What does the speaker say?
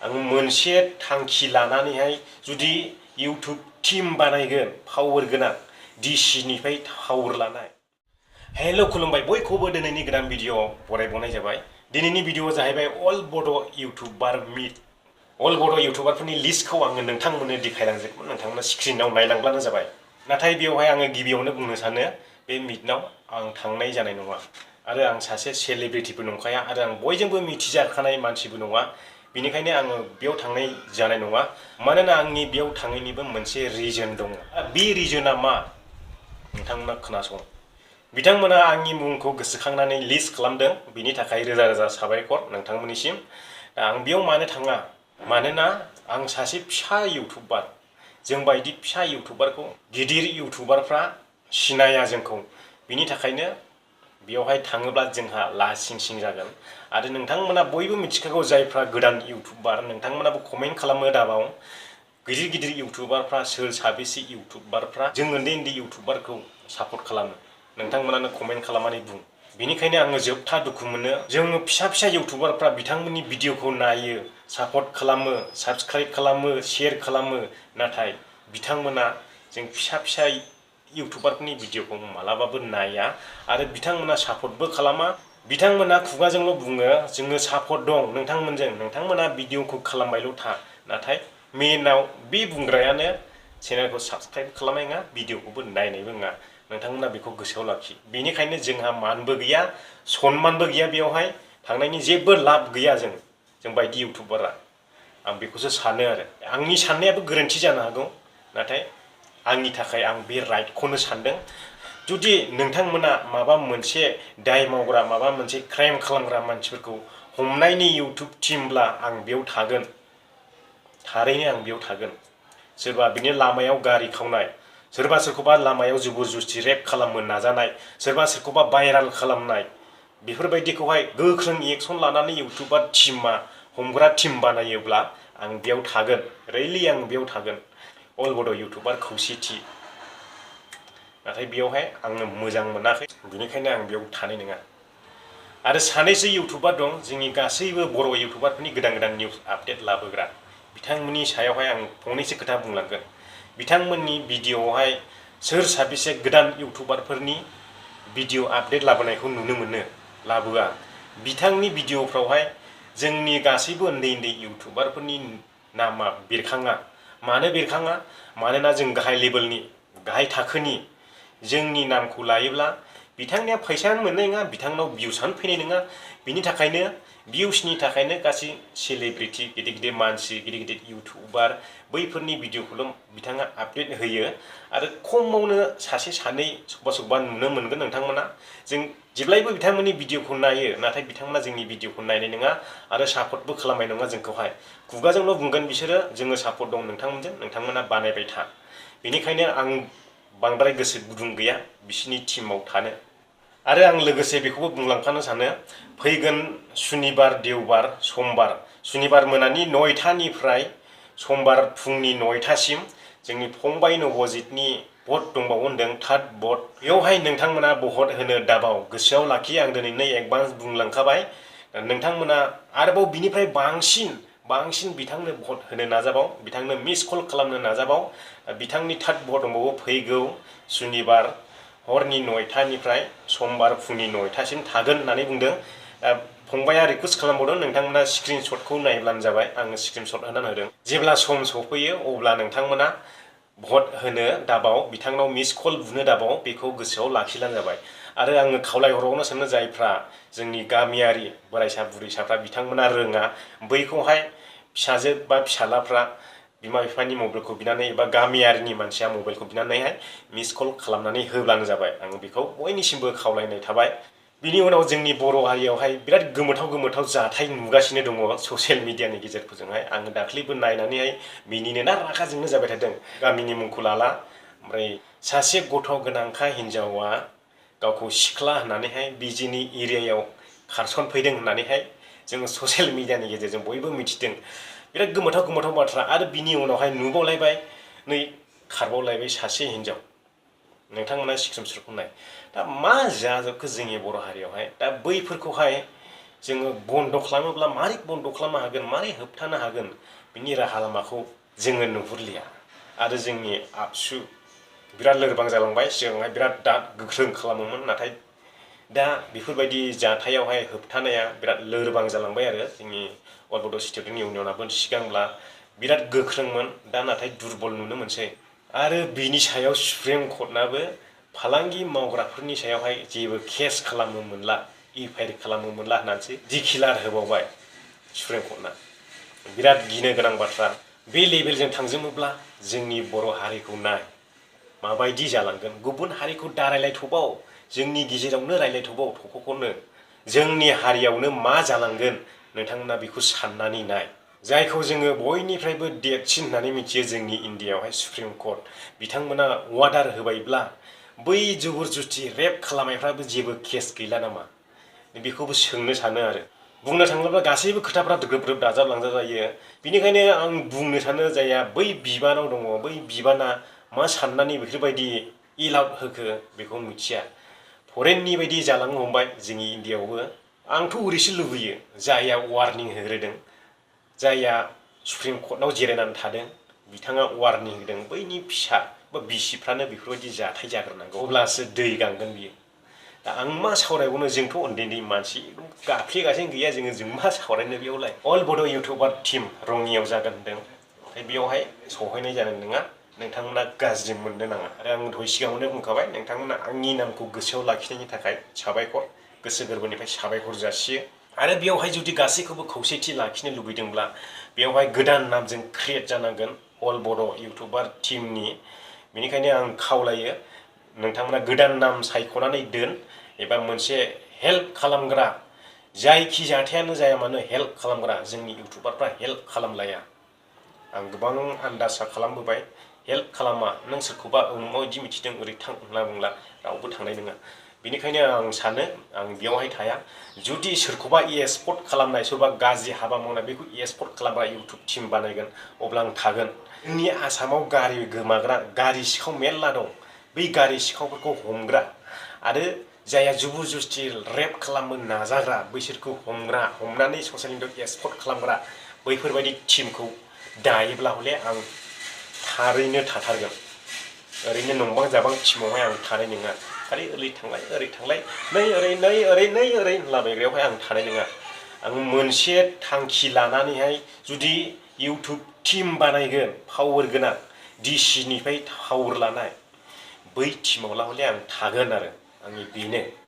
आं मोनसे थांखि लानानैहाय जुदि इउटुब टीम बानायगोन पावार गोनां डिसिनिफ्राय पावार लानाय। हेल' खुलुमबाय बयखौबो दिनैनि गोदान भिडिअ'आव बरायबावनाय जाबाय। दिनैनि भिडिअ'आ जाहैबाय अल बड' इउटुबार मिट। अल बड' इउटुबारफोरनि लिस्टखौ आङो नोंथांमोननो देखायलांजोबगोन, नोंथांमोना स्क्रिनाव नायलांब्लानो जाबाय। नाथाय बेवहाय आङो गिबियावनो बुंनो सानो बे मिटनाव आं थांनाय जानाय नङा आरो आं सासे सेलिब्रिटिबो नंखाया आरो आं बयजोंबो मिथिजाखानाय मानसिबो नङा। बेनिखायनो आङो बेयाव थांनाय जानाय नङा, मानोना आंनि बेयाव थाङैनिबो मोनसे रिजन दङ। बे रिजना मा नोंथांमोना खोनासं। बिथांमोना आंनि मुंखौ गोसोखांनानै लिस्ट खालामदों, बिनि थाखाय रोजा रोजा साबायखर नोंथांमोननिसिम। आं बेयाव मानो थाङा, मानोना आं सासे फिसा इउटुबार। जों बायदि फिसा इउटुबारखौ गिदिर इउटुबारफ्रा सिनाया जोंखौ, बिनि थाखायनो बेयावहाय थाङोब्ला जोंहा लासिं सिं जागोन। आरो नोंथांमोना बयबो मिथिखागौ, जायफ्रा गोदान इउटुबार नोंथांमोनाबो कमेन्ट खालामो दाबाव गिदिर गिदिर इउटुबारफ्रा सोर साबेसे इउटुबारफ्रा जों उन्दै उन्दै इउटुबारखौ सापर्ट खालामो, नोंथांमोनानो कमेन्ट खालामनानै बुं। बेनिखायनो आङो जोबथा दुखु मोनो, जोङो फिसा फिसा इउटुबारफ्रा बिथांमोननि भिडिअखौ नायो, सापर्ट खालामो, साबस्क्राइब खालामो, शेयार खालामो, नाथाय बिथांमोना जों फिसा फिसा इउटुबारफोरनि भिडिअखौ मालाबाबो नाया आरो बिथांमोना सापर्टबो खालामा। बिथांमोना खुगाजोंल' बुङो जोङो सापर्ट दं नोंथांमोनजों, नोंथांमोना भिडिअखौ खालामबायल' था, नाथाय मेनाव बे बुंग्रायानो चेनेलखौ साबस्क्राइब खालामनाय नङा, भिडिअखौबो नायनायबो नङा। नोंथांमोना बेखौ गोसोआव लाखि। बेनिखायनो जोंहा मानबो गैया, सनमानबो गैया, बेवहाय थांनायनि जेबो लाब गैया जों बायदि इउटुबारा। आं बेखौसो सानो आरो आंनि साननायाबो गोरोन्थि जानो हागौ, नाथाय आंनि थाखाय आं बे राइटखौनो सानदों। जुदि नोंथांमोना माबा मोनसे दाय मावग्रा, माबा मोनसे क्राइम खालामग्रा मानसिफोरखौ हमनायनि इउटुब टीमब्ला आं बेयाव थागोन, थारैनो आं बेयाव थागोन। सोरबा बिनि लामायाव गारि खावनाय, सोरबा सोरखौबा लामायाव जबरदस्ति रेप खालामनो नाजानाय, सोरबा सोरखौबा भाइराल खालामनाय, बेफोरबायदिखौहाय गोख्रों एक्सन लानानै इउटुबार टीमा हमग्रा टीम बानायोब्ला आं बेयाव थागोन, रियेलि आं बेयाव थागोन। अल बड' इउटुबार खौसेथि, नाथाय बेयावहाय आङो मोजां मोनाखै, बेनिखायनो आं बेयाव थानाय नङा। आरो सानैसो इउटुबार दं जोंनि गासैबो बर' इउटुबारफोरनि गोदान गोदान निउस आपडेट लाबोग्रा, बिथांमोननि सायावहाय आं फंनैसो खोथा बुंलांगोन। बिथांमोननि भिडिअआवहाय सोर साबेसे गोदान इउटुबारफोरनि भिडिअ आपडेट लाबोनायखौ नुनो मोनो, लाबोआ। बिथांनि भिडिअफ्रावहाय जोंनि गासैबो उन्दै उन्दै इउटुबारफोरनि नामा बेरखाङा। मानो बेरखाङा? मानोना जों गाहाय लेभेलनि, गाहाय थाखोनि जोंनि नामखौ लायोब्ला बिथांनिया फैसायानो मोननाय नङा, बिथांनाव भिउसआनो फैनाय नङा। बिनि थाखायनो भिउसनि थाखायनो गासै सेलिब्रिटि, गिदिर गिदिर मानसि, गिदिर गिदिर इउटुबार बैफोरनि भिडिअखौल' बिथाङा आपडेट होयो। आरो खमावनो सासे सानै सोरबा सोरबा नुनो मोनगोन नोंथांमोना। जों जेब्लायबो बिथांमोननि भिडिअखौ नायो, नाथाय बिथांमोना जोंनि भिडिअखौ नायनाय नङा आरो सापर्टबो खालामनाय नङा जोंखौहाय। खुगाजोंल' बुंगोन बिसोरो जोङो सापर्ट दं नोंथांमोनजों, नोंथांमोना बानायबाय था। बेनिखायनो आं बांद्राय गोसो गुदुं गैया बिसिनि टीमाव थानो। आरो आं लोगोसे बेखौबो बुंलांफानो सानो, फैगोन सुनिबार, देवबार, समबार, सुनिबार मोनानि 9टानिफ्राय समबार फुंनि 9टासिम जोंनि फंबाय नबजितनि भट दंबावो होनदों, थार्ड भट। बेवहाय नोंथांमोना भट होनो दाबाव। गोसोआव लाखि, आं दिनैनो एडभान्स बुंलांखाबाय। नोंथांमोना आरोबाव बिनिफ्राय बांसिन बिथांनो भट होनो नाजाबाव, बिथांनो मिस कल खालामनो नाजाबाव। बिथांनि थार्ड भट दंबावो फैगौ सुनिबार हरनि 9टानिफ्राय समबार फुंनि 9टासिम थागोन होननानै बुंदों। फंबाया रिकुवेस्ट खालामबावदों नोंथांमोना स्क्रिनशटखौ नायब्लानो जाबाय, आङो स्क्रिनशट होनानै होदों। जेब्ला सम सफैयो अब्ला नोंथांमोना भट होनो दाबाव, बिथांनाव मिस कल बुनो दाबाव, बेखौ गोसोआव लाखिब्लानो जाबाय। आरो आङो खावलायहरबावनो सानो, जायफ्रा जोंनि गामियारि बोराइसा बुरैसाफ्रा बिथांमोना रोङा, बैखौहाय फिसाजो बा फिसालाफ्रा बिमा बिफानि मबाइलखौ बिनानै एबा गामियारिनि मानसिया मबाइलखौ बिनानैहाय मिस कल खालामनानै होब्लानो जाबाय। आं बेखौ बयनिसिमबो खावलायनाय थाबाय। बिनि उनाव जोंनि बर' हारियावहाय बिराद गोमोथाव जाथाय नुगासिनो दङ ससियेल मिडियानि गेजेरफोरजोंहाय। आङो दाख्लैबो नायनानैहाय मिनिनोना रागा जोंनो जाबाय थादों। गामिनि मुंखौ लाला, ओमफ्राय सासे गथ' गोनांखा हिनजावा गावखौ सिख्ला होननानैहाय बिजिनि एरियायाव खारसनफैदों होननानैहाय जोङो ससियेल मिडियानि गेजेरजों बयबो मिथिदों। बिराद गोमोथाव बाथ्रा। आरो बिनि उनावहाय नुबावलायबाय, नै खारबावलायबाय सासे हिनजाव। नोंथांमोना स्क्रिनशटखौ नाय। दा मा जाजोबखो जोंनि बर' हारियावहाय? दा बैफोरखौहाय जोङो बन्द खालामोब्ला मारै बन्द खालामनो हागोन, मारै होबथानो हागोन, बिनि राहा लामाखौ जोङो नुहुरलिया। आरो जोंनि आबसु बिराद लोरबां जालांबाय। सिगांहाय बिराद गोख्रों खालामोमोन, नाथाय दा बेफोरबायदि जाथायावहाय होबथानाया बिराद लोरबां जालांबाय आरो जोंनि अल बड' स्टुडेन्ट इउनियनाबो सिगांब्ला बिराद गोख्रोंमोन, दा नाथाय दुरबल नुनो मोनसै। आरो बिनि सायाव सुप्रिम कर्टआबो फालांगि मावग्राफोरनि सायावहाय जेबो केस खालामनो मोनला, एफआइआर खालामनो मोनला होननानैसो डिक्लेयार होबावबाय सुप्रिम कर्टआ। बिराद गिनो गोनां बाथ्रा। बे लेभेलजों थांजोबोब्ला जोंनि बर' हारिखौ नाय माबायदि जालांगोन। गुबुन हारिखौ दा रायलायथबाव, जोंनि गेजेरावनो रायलायथबाव थख'खौनो। जोंनि हारियावनो मा जालांगोन नोंथांमोना बेखौ साननानै नाय। जायखौ जोङो बयनिफ्रायबो देरसिन होननानै मिथियो जोंनि इण्डियायावहाय सुप्रिम कर्ट, बिथांमोना अर्डार होबायब्ला बै जबरदस्ति रेप खालामनायफ्राबो जेबो केस गैला नामा, बेखौबो सोंनो सानो आरो। बुंनो थाङोब्ला गासैबो खोथाफ्रा ग्रोब ग्रोब दाजाबलांजायो। बेनिखायनो आं बुंनो सानो जायहा बै बिबानाव दङ, बै बिबाना मा साननानै बेफोरबायदि एलाउड होखो बेखौ मिथिया। फरेननि बायदि जालांनो हमबाय जोंनि इण्डियायावबो। आंथ' ओरैसो लुबैयो, जायहा वार्निं होग्रोदों, जायहा सुप्रिम कर्टआव जिरायनानै थादों, बिथाङा वार्निं होदों, बैनि फिसा बा बिसिफ्रानो बेफोरबायदि जाथाय जाग्रोनांगौ, अब्लासो दै गांगोन बियो। दा आं मा सावरायबावनो, जोंथ' उन्दै उन्दै मानसि, गाफ्लेगासिनो गैया जों मा सावरायनो बेयावलाय। अल बड' इउटुबार टिम रङियाव जागोन होनदों, ओमफ्राय बेयावहाय सहैनाय जानाय नङा, नोंथांमोना गाज्रि मोननो नाङा। आरो आं दहाय सिगाङावनो बुंखाबाय, नोंथांमोना आंनि नामखौ गोसोआव लाखिनायनि थाखाय साबायखर, गोसो गोरबोनिफ्राय साबायखर जासियो। आरो बेयावहाय जुदि गासैखौबो खौसेथि लाखिनो लुबैदोंब्ला बेयावहाय गोदान नामजों क्रिएट जानांगोन अल बड' इउटुबार टिमनि। बेनिखायनो आं खावलायो, नोंथांमोना गोदान नाम सायख'नानै दोन, एबा मोनसे हेल्प खालामग्रा, जायखि जाथायानो जाया मानो हेल्प खालामग्रा। जोंनि इउटुबारफ्रा हेल्प खालामलाया, आं गोबां आन्दासा खालामबोबाय, हेल्प खालामा। नों सोरखौबा माबायदि मिथिदों ओरै थां होनना बुंला रावबो थांनाय नङा। बेनिखायनो आं सानो आं बेयावहाय थाया। जुदि सोरखौबा एक्सपर्ट खालामनाय, सोरबा गाज्रि हाबा मावनाय, बेखौ एक्सपर्ट खालामग्रा इउटुब टिम बानायगोन, अब्ला आं थागोन। जोंनि आसामाव गारि गोमाग्रा, गारि सिखाव मेरला दं, बै गारि सिखावफोरखौ हमग्रा आरो जायहा जबरदस्ति रेप खालामनो नाजाग्रा बैसोरखौ हमनानै ससियेल मिडियायाव एक्सपर्ट खालामग्रा, बैफोरबायदि टिमखौ दायोब्ला हले आं थारैनो थाथारगोन। ओरैनो नंबां जाबां टिमावहाय आं थानाय नङा। खालि ओरै थांलाय नै ओरै होनलाबायग्रायावहाय आं थानाय नङा। आं मोनसे थांखि लानानैहाय जुदि इउटुब टिम बानायगोन, पावार गोनां, डिसिनिफ्राय पावार लानाय, बै टिमावला हले आं थागोन आरो आंनि बेनो।